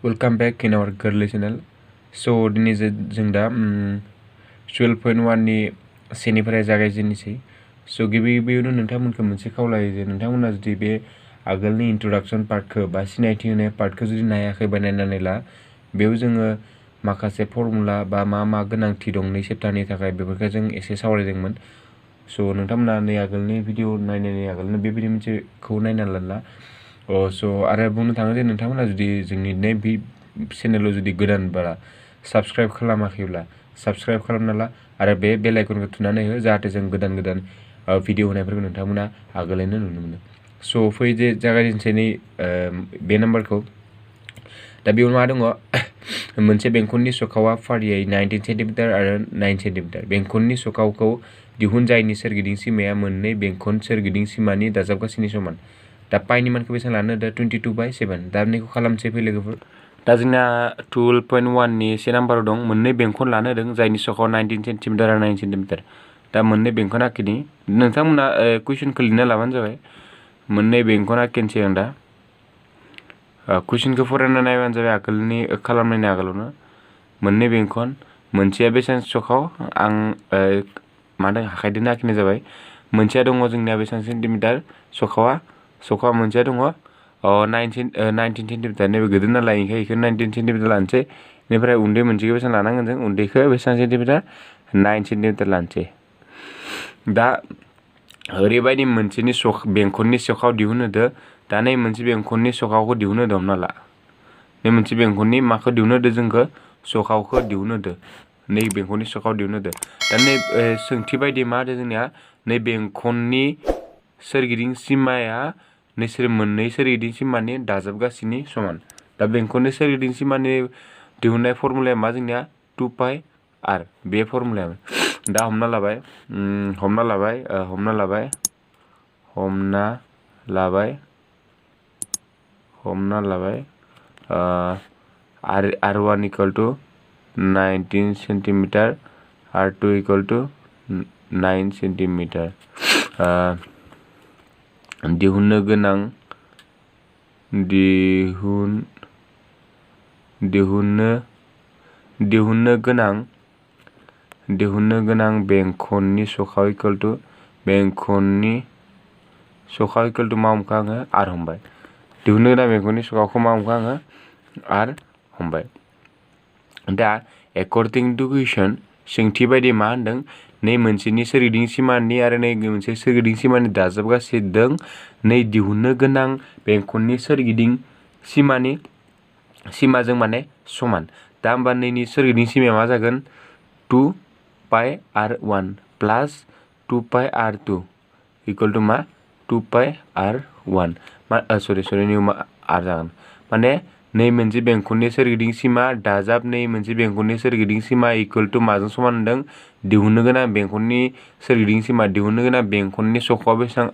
Welcome back in our Girly channel. So दिनै जों दा 12.1 नि सेनिफ्राय जागायजेननोसै। So गिबियावनो नोंथांमोनखौ मोनसे खावलायो जे नोंथांमोना जुदि बे आगोलनि इंट्रोडक्शन पार्टखौ बा सिनायथि होनाय पार्टखौ जुदि नायाखै बा नायनानै ला, बेयाव जोङो माखासे फर्मुला बा मा गोनांथि दं नै सेप्टारनि थाखाय बेफोरखौ जों एसे सावरायदोंमोन। So नोंथांमोना नै आगोलनि भिडिअ नायनायनि आगोलनो बेबायदि मोनसेखौ नायना ला। So आरो बुंनो थाङो जे नोंथांमोना जुदि जोंनि नै चेनेलाव जुदि गोदानब्ला साबस्क्राइब खालामाखैब्ला साबस्क्राइब खालामना ला आरो बे बेल आइकनखौ थुनानै हो जाहाथे जों गोदान भिडिअ होनायफोरखौ नोंथांमोना आगोलैनो नुनो मोनो। So फै जे जागायजेनसै नै बे नाम्बारखौ। दा बेयाव मा दङ मोनसे बेंखननि सखावा फारियै 19 सेन्टिमिटार आरो 9 सेन्टिमिटार। बेंखननि सखावखौ दिहुन जायनि सोरगिदिं सीमाया मोननै बेंखन सोरगिदिं सीमानि दाजाबगासिनि समान। दा पाइनि मानखौ बेसेबां लानो दा 22/7। दा बेखौ खालामसै फै लोगोफोर। दा जोंना 12.1 नि से नाम्बाराव दं मोननै बेंखन लानो होदों जायनि सखाव 19 सेन्टिमिटार आरो 9 सेन्टिमिटार। दा मोननै बेंखन आखिनि नोंथांमोना कुइसनखौ लिरना लाबानो जाबाय। मोननै बेंखन आखिनोसै आं दा। कुइसनखौ फरायना नायबानो जाबाय आगोलनि खालामनायनि आगोलावनो। मोननै बेंखन मोनसेया बेसेबां सखाव आं मा होनो आखाइजोंनो आखिनाय जाबाय। मोनसेया दङ जोंनिया बेसेबां सेन्टिमिटार सखावा मोनसेया दङ 19 सेन्टिमिटार। नैबे गिदिर नालाय ओंखायनो बेखौ 19 सेन्टिमिटार लानोसै। बेनिफ्राय उन्दै मोनसेखौ बेसेबां लानांगोन जों उन्दैखौ बेसेबां सेन्टिमिटार 9 सेन्टिमिटार लानोसै। दा ओरैबायदि मोनसेनि बेंखननि सखाव दिहुनहोदो। दा नै मोनसे बेंखननि सखावखौ दिहुनहोदो हमना ला। नै मोनसे बेंखननि माखौ दिहुनहोदो जोंखौ सखावखौ दिहुनहोदो। नै बेंखननि सखाव दिहुनहोदो। दा नै सोंथि बायदि मा होदो जोंनिया नै बेंखननि सोरगिदिं सीमाया नोंसोर मोननै सोरगिदिं सीमानि दाजाबगासिनि समान। दा बेंखननि सोरगिदिं सीमानि दिहुननाय फर्मुलाया मा जोंनिया 2πr बे फर्मुलाया। दा हमना लाबाय r1 = 19 सेन्टिमिटार r2 = 9 सेन्टिमिटार। दिहुननो गोनां बेंखननि सखाव मा हमखो आङो r हमबाय। दिहुननो गोनां बेंखननि सखावखौ मा हमखो आङो r हमबाय। दा एकर्डिं टु कुइसन सोंथि बायदि मा होनदों नै मोनसेनि सोरगिदिं सीमानि आरो नै मोनसे सोरगिदिं सीमानि दाजाबगासिनो दं नै दिहुननो गोनां बेंखननि सोरगिदिं सीमाजों माने समान। दा होमबा नैनि सोरगिदिं सीमाया मा जागोन 2πr1 प्लास 2πr2 = मा 2πr1 निउ r जागोन। माने नै मोनसे बेंखननि सोरगिदिं सीमा दाजाब नै मोनसे बेंखननि सोरगिदिं सीमा = माजों समान होनदों दिहुननो गोनां बेंखननि सोरगिदिं सीमा दिहुननो गोनां बेंखननि सखावा बेसेबां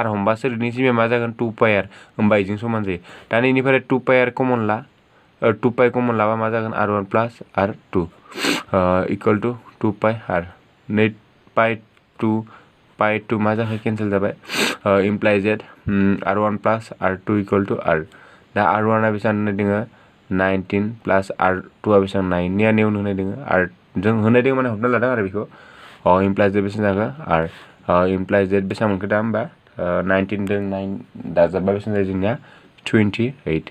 r हमबा सोरगिदिं सीमाया मा जागोन 2πr होमबा बेजों समान जायो। दा नैनिफ्राय 2πr कमन ला 2π कमन लाबा मा जागोन r1 प्लास r2 = 2πr। नै π2 मा जाखो केन्सेल जाबाय। इमप्लाइ जेट r1 प्लास r2 = r। दा r1 आ बेसेबां होनाय दोङो 19 प्लास r2 आ बेसेबां 9 नि आनियावनो होनाय दोङो r जों होनाय दोङो माने हमना लादों आरो बेखौ। इमप्लाइ जेट बेसेबां जाखो r इमप्लाइ जेट बेसेबां मोनखो दा होमबा 19 जों 9 दाजाबबा बेसेबां जायो जोंनिया 28।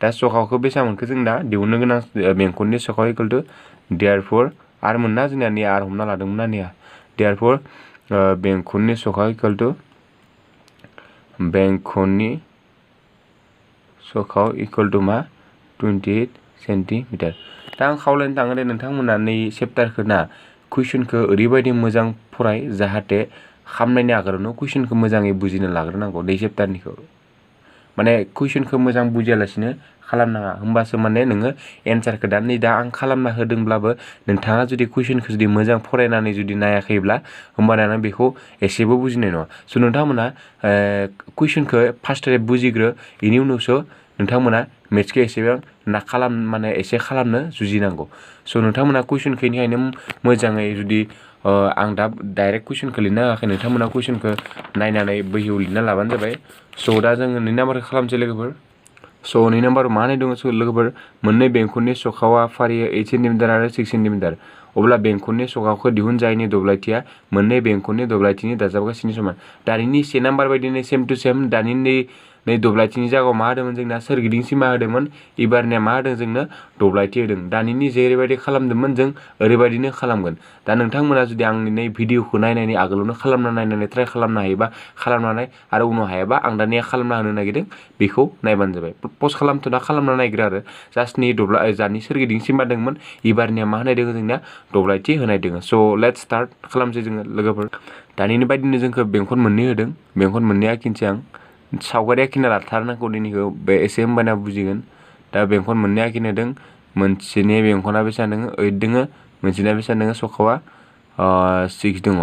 दा सखावखौ बेसेबां मोनखो जों दा दिहुननो गोनां बेंखननि सखाव = देयारफर r मोनना जोंनिया नै r हमना लादोंमोन ना देयारफर बेंखननि सखाव = मा 28 सेन्टिमिटार। दा आं खावलायनो थाङो दे नोंथांमोना नै सेप्टारखौ ना कुइसनखौ ओरैबायदि मोजां फराय जाहाथे खामनायनि आगोलावनो कुइसनखौ मोजाङै बुजिनो लाग्रोनांगौ नै सेप्टारनिखौ। माने कुइसनखौ मोजां बुजियालासिनो खालामनाङा होमबासो माने नोङो एन्सारखौ दा आं खालामना होदोंब्लाबो नोंथाङा जुदि कुइसनखौ जुदि मोजां फरायनानै जुदि नायाखैब्ला होमबाना नों बेखौ एसेबो बुजिनाय नङा। स' नोंथांमोना कुइसनखौ फार्स्टआव बुजिग्रो बेनि उनावसो नोंथांमोना मेथ्सखौ एसेबां माने एसे खालामनो जुजिनांगौ। स' नोंथांमोना कुइसनखौ बेनिखायनो मोजाङै जुदि आं दा डाइरेक्ट कुइसनखौ लिरना होआखै नोंथांमोना कुइसनखौ नायनानै बोहियाव लिरना लाबानो जाबाय। स' दा जोङो 2 नाम्बारखौ खालामसै लोगोफोर। स' 2 नाम्बाराव मा होनाय दङ लोगोफोर मोननै बेंखननि सखावा फारियै 8 सेन्टिमिटार आरो 6 सेन्टिमिटार अब्ला बेंखननि सखाखौ दिहुनजायैनि दब्लायथिया मोननै बेंखननि दब्लायथिनि दाजाबगासिनो समान दानिनि 1 नाम्बार बायदिनो सेम टु सेम दानि नै दब्लायथिनि जायगायाव मा होदोंमोन जोंना सोरगिदिं सिमा होदोंमोन इबारनिया मा होदों जोंनो दब्लायथि होदों दानिनि जेरैबायदि खालामदोंमोन जों ओरैबायदिनो खालामगोन दा नोंथांमोना जुदि आंनि नै भिडिअखौ नायनायनि आगोलावनो खालामना नायनानै ट्राइ खालामनो हायोबा खालामनानै आरो उनाव हायाबा आं दानिया खालामना होनो नागिरदों बेखौ नायबानो जाबाय पस्ट खालामथ'ना खालामना नायग्रो आरो जास्ट नै जानि सोरगिदिं सिमा दंमोन इबारनिया मा होनाय दोङो जोंनिया दब्लायथि होनाय दोङो स' लेट्स स्टार्ट खालामसै जोङो लोगोफोर दानिनि बायदिनो जोंखौ बेंखन मोननै होदों बेंखन मोननै आखिनोसै आं सावगारि आखिना लाथारनांगौ दिनैखौ बे एसे होमबाना बुजिगोन दा बेंखन मोननै आखिनो होदों मोनसेनि बेंखना बेसेबां दोङो 8 दोङो मोनसेना बेसेबां दोङो सखावा 6 दङ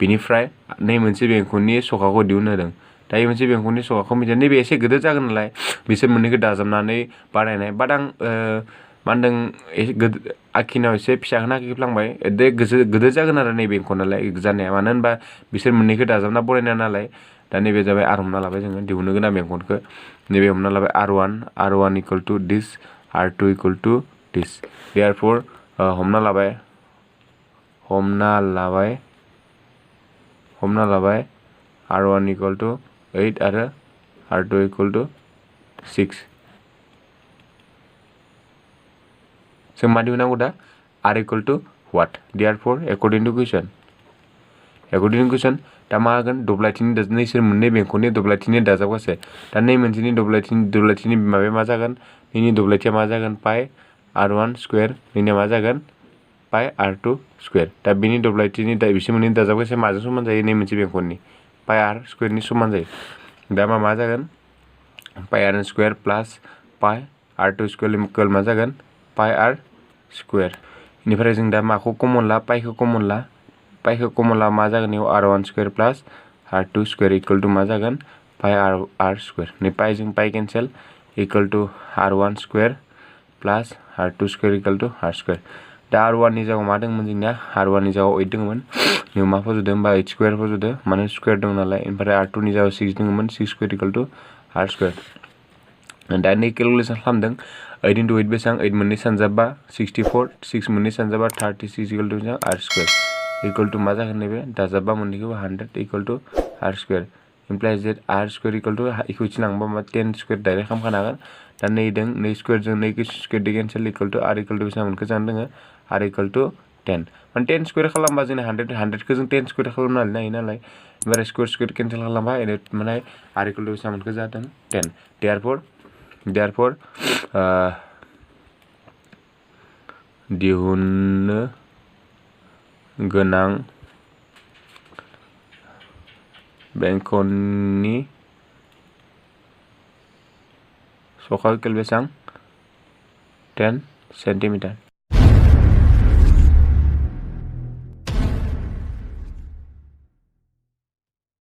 बिनिफ्राय नै मोनसे बेंखननि सखाखौ दिहुननो होदों दायो मोनसे बेंखननि सखाखौ मिथिया नैबे एसे गोदोर जागोन नालाय बिसोर मोननैखौ दाजाबनानै बानायनाय बाट आं मा होनदों आखिनायाव एसे फिसाखौनो आखिफ्लांबाय एसे गोदोर जागोन आरो नै बेंखनालाय जानाया मानो होनबा बिसोर मोननैखौ दाजाबना बनायनाय नालाय दा नैबे जाबाय आर हमना लाबाय जोङो दिहुननो गोनां बेंखनखौ नैबे हमना लाबाय R1 इकुवेल टु दिस R2 इकुवेल टु दिस देयारफर हमना लाबाय R1 इकुवेल टु 8 आरो R2 इकुवेल टु 6 जों मा दिहुननांगौ दा R equal to what therefore according to question दा मा होगोन दब्लायथिनि नैसोर मोननै बेंखननि दब्लायथिनि दाजाबगासै दा नै मोनसेनि दब्लायथिनि माबाया मा जागोन नैनि दब्लायथिया मा जागोन पाइ R1 स्कुवेर नैनिया मा जागोन पाइ R2 स्कुवेर दा बिनि दब्लायथिनि बिसोर मोननै दाजाबगासै माजों समान जायो नै मोनसे बेंखननि पाइ R स्कुवेरनि समान जायो दा मा जागोन पाइ R स्कुवेर प्लास पाइ R2 स्कुवेर इकुवेल मा जागोन पाइ R स्कुवेर बेनिफ्राय जों दा माखौ कमन ला पाइखौ कमन ला मा जागोन इयाव R1 square plus R2 square equal to मा जागोन पाइ R स्कुवेर नै पाइजों पाइ cancel equal to R1 square plus R2 square equal to R square दा R1 नि जायगायाव मा दंमोन जोंनिया R1 नि जायगायाव 8 दंमोन बेयाव मा फज'दों होमबा 8 स्कुवेर फज'दों माने स्कुवेर दं नालाय ओमफ्राय R2 नि जायगायाव 6 दंमोन 6 square equal to R square दा नै केलकुलेसन खालामदों 8 into 8 बेसेबां 8 मोननै सानजाबा 64 6 मोननै सानजाबा 36 equal to R square equal to मा जागोन नैबे दाजाबबा मोननैखौबो 100 equal to R square implies that R square equal to इखौ इथिलांबा मा 10 स्कुवेर डाइरेक्ट खालामखानो हागोन दा नै दों नै स्कुवेरजों नै square cancel equal to R equal to बेसेबां मोनखो जानो दोङो R इकुवेल टु 10 माने 10 स्कुवेर खालामबा जोंना 100खौ जों 10 स्कुवेर खालामना लानो हायो नालाय ओमफ्राय स्कुवेर केन्सेल खालामबा माने R इकुवेल टु बेसेबां मोनखो जादों 10 देयारफर दिहुननो गोनां बेंखननि सखा इकुवेल बेसेबां 10 सेन्टिमिटार